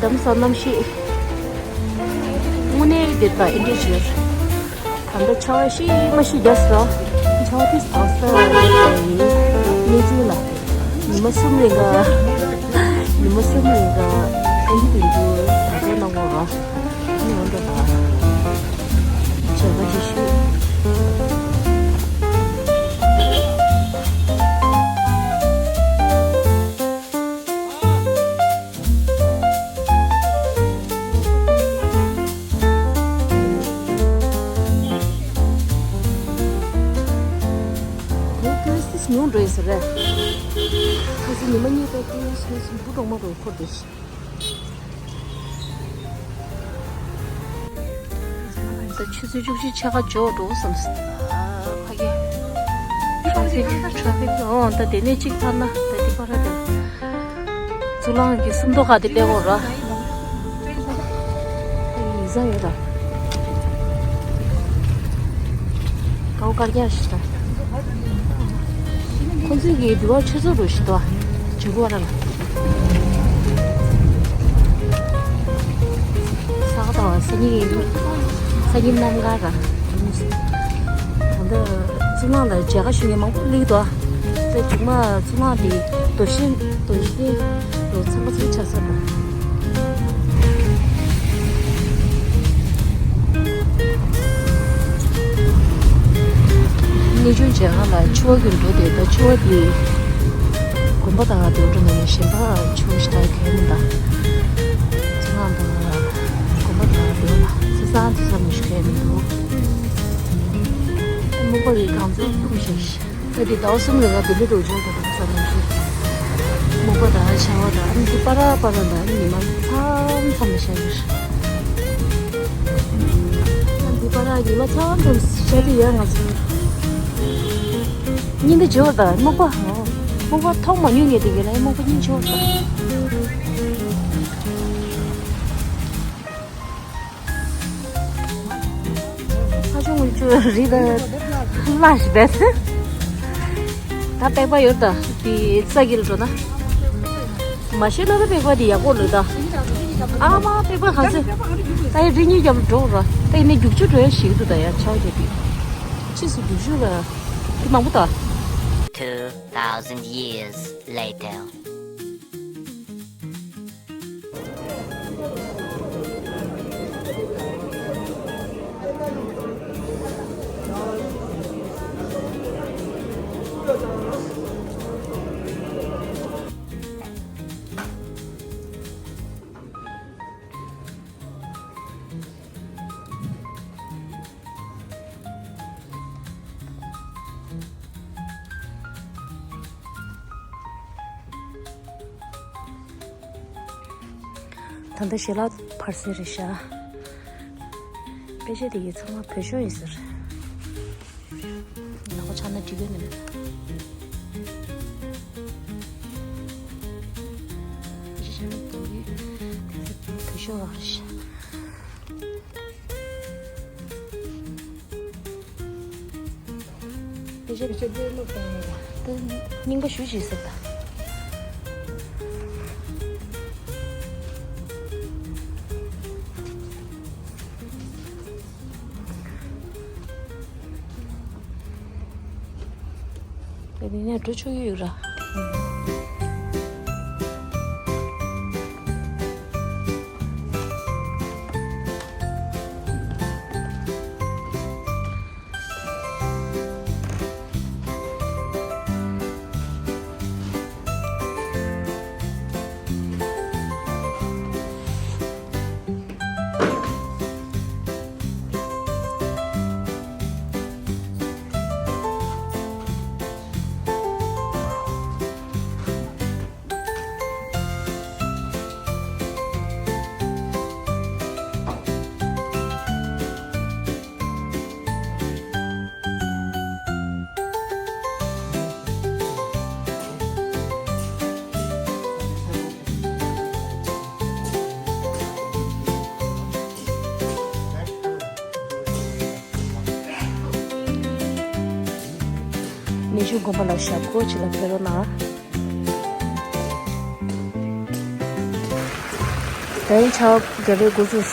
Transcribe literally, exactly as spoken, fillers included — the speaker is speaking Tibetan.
ལམ་སང་གནམ་གཤིས་དངོས་གནས་འདི་ལྟ་ཨེ་འདྲ་བྱོས། ད་ལྟ་ཆར་པ་ཤི་མ་ཤི་རྒྱག་སོང་། ཆར་པ་དེ་དྭངས་སང་ཡིན། གནས་ཚུལ་ལ། ཉི་མ་གསུམ་རིང་ག་ཉི་མ་གསུམ་རིང་ག་ཨེ་འདི་དུས་འདུག་ད་ལྟ་ནང་ངོ་ར། ཨ་ནི་འོན་ཏེ་ད། བྱས་པ་དེ་ཤི། ཊུ་རི་སི་ཊི་ཉུང་འགྲོ་ཡི་ཟེར་རེད། ཁ་སང་ཉི་མ་གཉིས་ཐོག་ཊུ་རི་སི་ཊི་ཉུང་འགྲོ་མ་འགྲོ་ཁོ་འདུག་ད་ཆུ་ཚོད་བཅུ་གཅིག་ཕྱེད་ཀ་འཇོག་འགྲོ་བསམ། ཨ་ཕ་གི། ཊ་ཕིག་ཊ་ཕིག་ཨོ་ད་དེ་ནས་གཅིག་ཐར་ན་ད་དེ་པར་ར་དེ། གཙུག་ལག་གི་སུམ་མདོ་ཁ་དེ་སླེབས་འོང་ར། ཡིག་ཚང་ཡོད་ད། ཀའོ་དཀར་རྒྱག་ཞིག་ད། ཁོ་ཚོས་ཀྱི་འདི་བ་ཆུ་ཚོད་རུ་ཞིག་ཏུ་བ་ཇུ་གུ་བ་ར་ལ། ས་ག་ད་བ་སང་ཉིན་སང་ཉིན་གནམ་གང་ར། ད་ལྟ་གཙུག་ལག་ལ་མཇལ་ཁ་ཞུ་མཁན་མང་པོ་སླེབས་འདུག་ད་མཇུག་མ་གཙུག་ལག་འདི་རྡོ་ཤིང་རྡོ་ཤིང་རུ་ཚང་མ་ཚང་ཆགས་ས་ར། གནས་ཆུང་མཇལ་ཁང་ལ་ཕྱུ་པ་གི་འགྲོ་དེ་ད་ཕྱུ་པ་དེ་དགོན་པ་དང་དེ་འགྲོ་ནས་གཞན་པ་ཕྱུ་པ་ཞིག་ད་གས་མི་འདུག་ཚོང་ཁང་དང་དགོན་པ་དང་དེ་ལ་ས་སང་དེ་ས་མི་ཞིག་གས་མི་འདུག་སྨུག་པ་གི་གང་ཚོད་ཐུག་ཞིག་ད་དེ་ཟླ་བ་གསུམ་ལ་ང་ལྡི་ལི་རུ་འབྱོར་དགོས་འདུག་བསམ་མི་ཞིག་སྨུག་པ་དང་ཤ་བ་དང་ཨ་ནི་དེ་པ་ར་པ་ར་ལ་ཨ་ནི་ཉི་མ་མཚམས་མཚམས་ལ་ཤ་ཡོད། འདི་པ་ར་ཉི་མ་ཚང་ཙམ་ཤ་དེ་ཡོད་ང་ཚོ། སྙིང་གི་འཇོར་དང་སྨུག་པ། སྨུག་པ་མཐོང་མ་མྱོང་ངེས་དེ་གས་ལ་སྨུག་པ་སྙིང་འཇོར་དང་། ཨ་ཅོ་ངུ་ཅོ་རི་ད་ལ་ཞིག་བས། ད་པེ་པ་ཡོད་ད་དེ་ས་གིལ་འགྲོ་ན། མ་ཤེས་ན་ད་པེ་པ་དེ་ཡག་པོ་ལོས་ད། ཨ་མ་པེ་པ་ག་ཚོད། ད་ཡ་རི་གཉིས་རྒྱབ་འགྲོ་ར། ད་ཡིན་ན་རྒྱུག་ཆུ་འགྲོ་ཡ་ཞིག་འདུག་ད་ཡ་ཆའོ་རྒྱབ་པི། ཕྱིས་སུ་རྒྱུག་ཆུ་ལ། དེ་མང་པོ་ད། Two thousand years later. ད་ལྟ་ཞལ་ལག་འཕར་སེ་རེད་ཤག་དཔེ་ཆ་དེ་གའི་ཚང་མ་བོད་ཤོག་ཡིན་ཟེར། ནག་པོ་ཆགས་ན་འགྲིག་གི་མིན། དཔེ་ཆ་ཆ་མེད་དུ་ཡོད། དེ་ཚོ་བོད་ཤོག་རང་རེད་ཤག་དཔེ་ཆ་དཔེ་ཆ་དཔེ་ཀློག་བཏང་ཡོད་ལ། ད་རྙིང་པ་ཞུ་ཅིག་ཟེར་ད། དེ་ནས་འགྲོ་ཆོག་གི་ཡོད་ར། གནས་ཆུང་དགོན་པ་ལ་ཞབས་སྐོར་བྱེད་ལ་ཕེབས་རོགས་གནང་། ད་ཡིན་ཆར་པ་རྒྱ་རིགས་འགོ་བཙུགས།